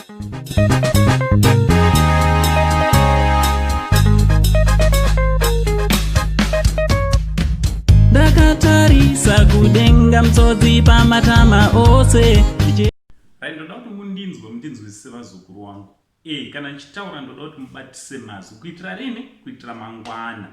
Ndakatarisa kudenga mtsodzi pamatama ose. Right, ndoda kuti mundinzwe mundinzwisise vazukuru wangu. E, kana ndichitaura ndoda kuti mubatise mazwi kuitira rini? Kuitira mangwana.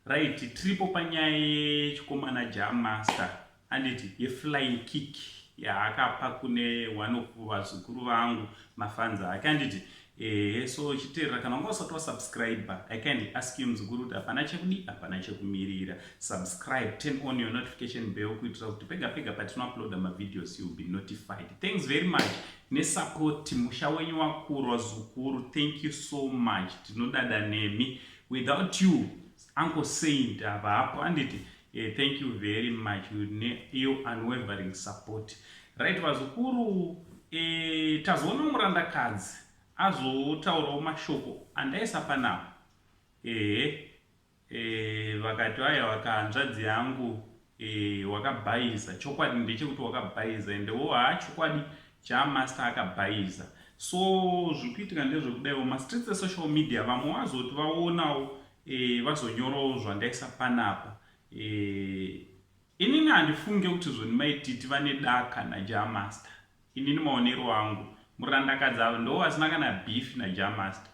Right, tiripo panyaya yechikomana Jah Master handiti yeflying kick yaakapa kune one of vazukuru vangu mafans ake handiti ehe so chiteerera kana wanga usati wasubscribe i kindly ask you muzukuru kuti hapana chekudi hapana chekumirira subscribe turn on your notification bell kuitira kuti pega pega patinouploada mavideos you'll be notified thanks very much nesupport musha wenyu wakurwa zukuru thank you so much tinodada nemi without you uncle saint havapo handiti eh, thank you very much your unwavering support right vazukuru eh, tazoona murandakadzi azotaurawo mashoko andaisa panapa ehe eh, vakati aya vakahanzvadzi yangu eh, wakabhaiza chokwadi ndechekuti wakabhaiza ende wo haa chokwadi jamaster akabhaiza so zviri kuitika ndezvekudaiwo mastreets esocial media vamwe vazoti vaonawo e, vazonyorawo zvandaisa panapa e, inini handifunge kuti zvoni maititi vane daka najamaster inini maonero angu murandakadzi avo ndo vasina kana beef najamaster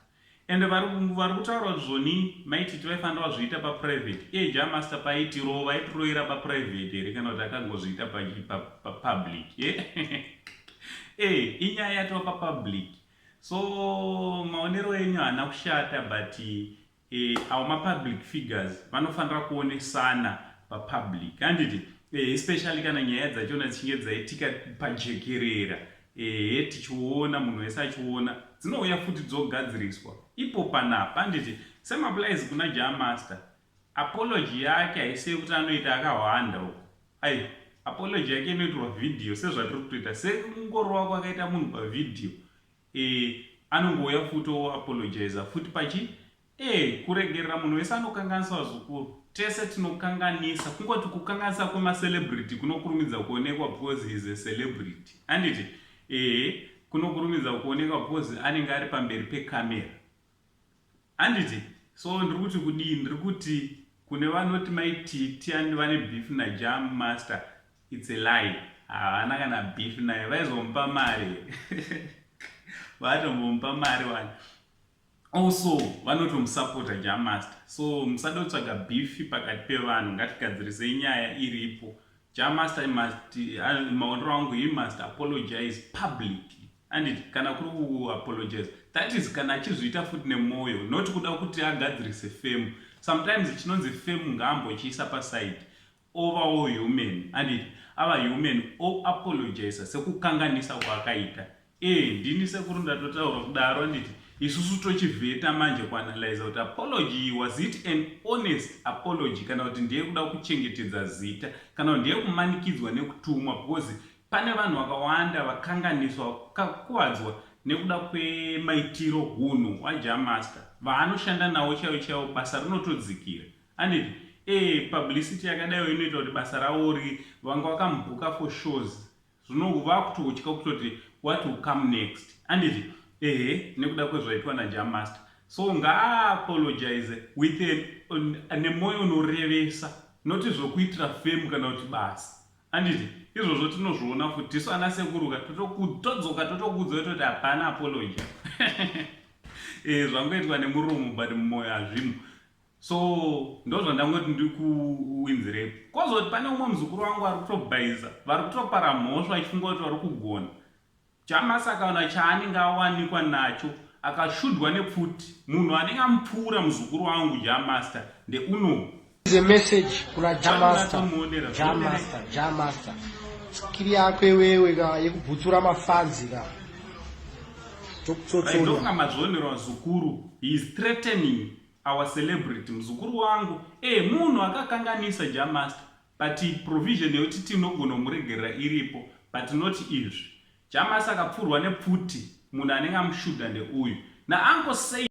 ende vari kutaura kuti zvoni maititi vaifanira vazviita paprivate iye jamaster paitirowo vaitiroira paprivate here kana kuti akangozviita papublic e inyaya yatova papublic so maonero enyu haana kushata but eh, awo mapublic figures vanofanira kuonesana papublic handiti eh, especially kana nyaya dzachona dzichinge dzaitika pajekerera ehe tichiona munhu wese achiona dzinouya futi dzogadziriswa ipo panapa handiti same applies kuna jamaster apology yake haisi yekuti anoita akahwanda uko ai apology yake inoitirwa vhidhiyo sezvatiri kutoita sekungorova kwakaita munhu pavhidhiyo e, anongouya futi oapologiza futi pachi e, kuregerera munhu wese anokanganisa vazukuru tese tinokanganisa kungoti kukanganisa kwemacelebrity kunokurumidza kuonekwa because he is a celebrity handiti e, kunokurumidza kuonekwa because anenge ari pamberi pekamera handiti so ndiri kuti kudii ndiri kuti kune vanoti maititi and vane beef najam master its a lie havana kana beef naye vaizomupa mari vatombomupa mari wani also vanotomusapota jam master so musada kutsvaga beef pakati pevanhu ngatigadzirisei nyaya iripo jam master must maonero angu he must apologize publicly anditi kana kuri kuapologize that is kana achizviita futi nemwoyo not kuda kuti agadzirise fame sometimes chinonzi fame ngaambochiisa paside ovawo human anditi ava human oapologiza sekukanganisa kwaakaita e ndini sekuru ndatotaura kudaro anditi isusu tochivheta manje kuanalyza kuti apology was it an honest apology kana kuti ndiye kuda kuchengetedza zita kana kuti ndiye kumanikidzwa nekutumwa because pane vanhu vakawanda vakanganiswa vakakuvadzwa nekuda kwemaitiro hunhu hwajamaster vaanoshanda nawo chaivo chaivo basa rinotodzikira anditi e publicity yakadaiwo inoita kuti basa ravo ri vanga vakamubhuka for shows zvino vakutotya kutoti what will come next anditi ehe nekuda kwezvaitwa najamaster so ngaapologize with nemwoyo unorevesa noti zvokuitira fame kana kuti basa anditi izvozvo tinozviona futi tisu ana sekuruka todzoka totokuudza kutoti hapana apology e, zvangoitwa nemuromo but mumwoyo hazvimo so ndozvandangoti ndikuwinzirepo kozoti pane umwe muzukuru wangu ari kutobhaiza vari kutopara mhosva achifunga kuti vari kugona Jamasi akaona chaanenge awanikwa nacho akashudwa nepfuti munhu anenge amupfuura muzukuru wangu Jamaster ndeuno Is a message kuna Jamaster Jamaster Jamaster skiri yako iwewe ka yekubhutsura mafanzi ka tokutsotsonya ndokunga mazvionero vazukuru he is threatening our celebrity muzukuru wangu e munhu akakanganisa Jamaster but provision yekuti tinogona kumuregerera iripo but not izvi Jamas akapfurwa nepfuti munhu anenge amushudha ndeuyu nauncle sei.